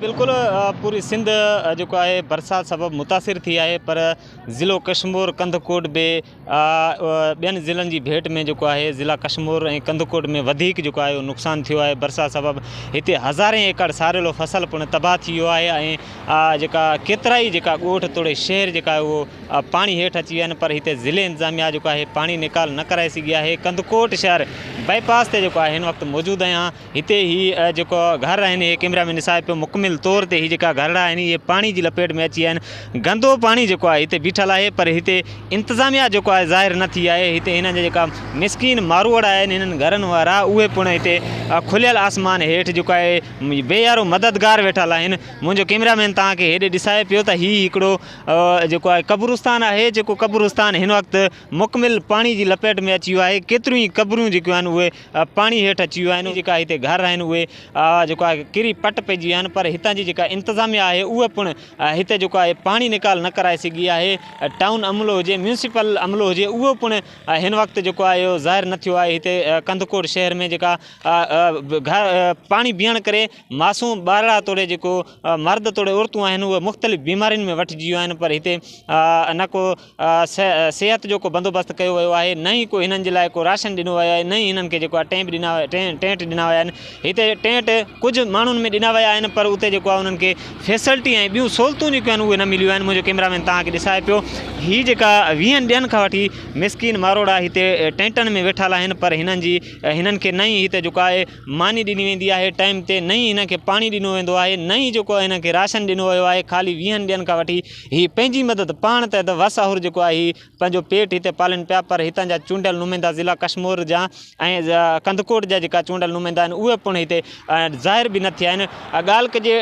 بلڪل پوري سنڌ جيڪو آهي برسات سبب متاثر ٿي آهي پر ضلعو ڪشمور ڪنڌڪوٽ به ٻين ضلعن جي ڀيٽ ۾ جيڪو آهي ضلع ڪشمور ۽ ڪنڌڪوٽ ۾ وڌيڪ جيڪو آهي نقصان ٿيو آهي برسات سبب هتي هزارين ايڪڙ ساريلو فصل پڻ تباهه ٿي ويو آهي ۽ جيڪا ڪيترائي جيڪا ڳوٺ توڙي شهر جيڪا آهي اهو پاڻي هيٺ اچي ويا آهن پر هتي ضلعي انتظاميا جيڪو آهي پاڻي نيڪال نه ڪرائي سگهي آهي ڪنڌڪوٽ شهر بائي پاس تي جيڪو آهي هن وقت موجود آهيان هتي هي جيڪو گهر آهن اهي ڪيمرا مين ڏسائي پيو مڪمل طور تي هي جيڪا گهرڙا آهن اهي پاڻي جي لپيٽ ۾ اچي ويا آهن گندو پاڻي جيڪو آهي هتي بيٺل آهي پر هتي انتظاميا جيڪو آهي ظاهر نه ٿي آهي هتي هنن جا جيڪا مسڪين ماروئڙا آهن هنن گهرن وارا اهي پڻ هتي کليل آسمان هيٺ جيڪو آهي بي يارو مددگار ويٺل آهن منهنجو ڪيمرا مين توهان کي هيڏي ڏسائي پيو ته هي هڪڙو جيڪو آهي قبرستان آهي جيڪو قبرستان هن وقت مڪمل پاڻي جي لپيٽ ۾ اچي ويو آهي ڪيتريون ئي قبرون جيڪيون آهن اهي پاڻي هيٺ اچي ويون آهن جيڪا هتي گهر آهن اهي جيڪو آهي ڪري پٽ پئجي ويا آهن پر هتان جي جيڪا انتظاميا آهي اهي پڻ هتي جيڪو آهي پاڻي نيڪال نه ڪرائي سگهي آهي ٽائون عملو هجي ميونسپل عملو هجي اهو پڻ هن وقت جيڪو آهي اهو ظاهر نه ٿيو آهي هتي ڪنڌڪوٽ شهر ۾ جيڪا گهر پاڻي بيهڻ ڪري معصوم ٻارڙا توڙي جيڪو مرد توڙي عورتون آهن اهي مختلف بيمارين ۾ وٺجي ويون آهن پر هتي نه ڪو صحت جو ڪو بندوبست ڪيو ويو آهي نه ئي ڪو هنن جي لاء ڪو راشن ڏنو ويو آهي نه ئي هنن کي جيڪو آهي ٽينٽ ڏنا ٽينٽ ڏنا ويا آهن هتي ٽينٽ ڪجهه ماڻهن ۾ ڏنا ويا آهن پر اتي جيڪو آهي انهن کي فيسلٽي ۽ ٻيون سهولتون جيڪيون آهن اهي نه مليون آهن منهنجو ڪيمرا مين توهان کي ڏسائي پيو هي جيڪا ويهن ڏينهن کان وٺي مسڪين ماروئڙا هتي ٽينٽن ۾ ويٺل آهن پر هنن جي هنن کي نه ئي هتي جيڪو آهي ماني ڏني ويندي آهي ٽائيم تي نه ئي هنن کي پاڻي ڏنو ويندو آهي نه ئي جيڪو هنن کي راشن ڏنو ويو آهي خالي ويهن ڏينهن کان وٺي هي پنهنجي مدد پاڻ تحت وس آهر جيڪو آهي هي پنهنجو پيٽ هتي پالين پيا پر هتان جا چونڊيل نمائندا ضلع ڪشمور جا ۽ ڪنڌڪوٽ جا جيڪا چونڊيل نمائندا آهن اهي پڻ هتي ظاهر به نه ٿيا آهن ڳالهه ڪجي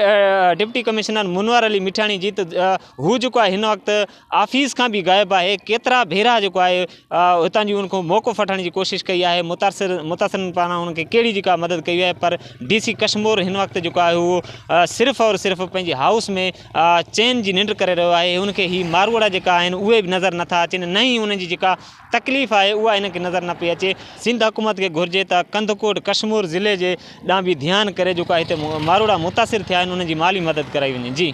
ڊپٽي ڪمشنر منور علي مٺياڻي جي ته هو جيڪو آهي هن وقت آفيس کان به غائب آهي ڪيترا ڀيرا جيڪو آهي هتان جي ان کان موقف وٺڻ جي ڪوشش ڪئي آهي متاثر متاثرن پاران انهن کي ڪهڙي جيڪا مدد ڪئي آهي پر ڊي سي ڪشمور هن وقت جيڪو آهي اهو صرف اور صرف پنهنجي هائوس ۾ چين جي ننڊ ڪري رهيو آهي ان کي هي ماروئڙا جيڪا آهن اهي به نظر نٿا اچن نه ئي انهن جي جيڪا تڪليف آهي اها هن کي نظر نه پئي اچي سنڌ حڪومت کي گهرجي ته ڪنڌڪوٽ ڪشمور ضلعي جي ڏانهن به ڌيان ڪري جيڪو آهي هتي ماروئڙا متاثر ٿيا آهن انهن جي مالي مدد ڪرائي وڃي جي.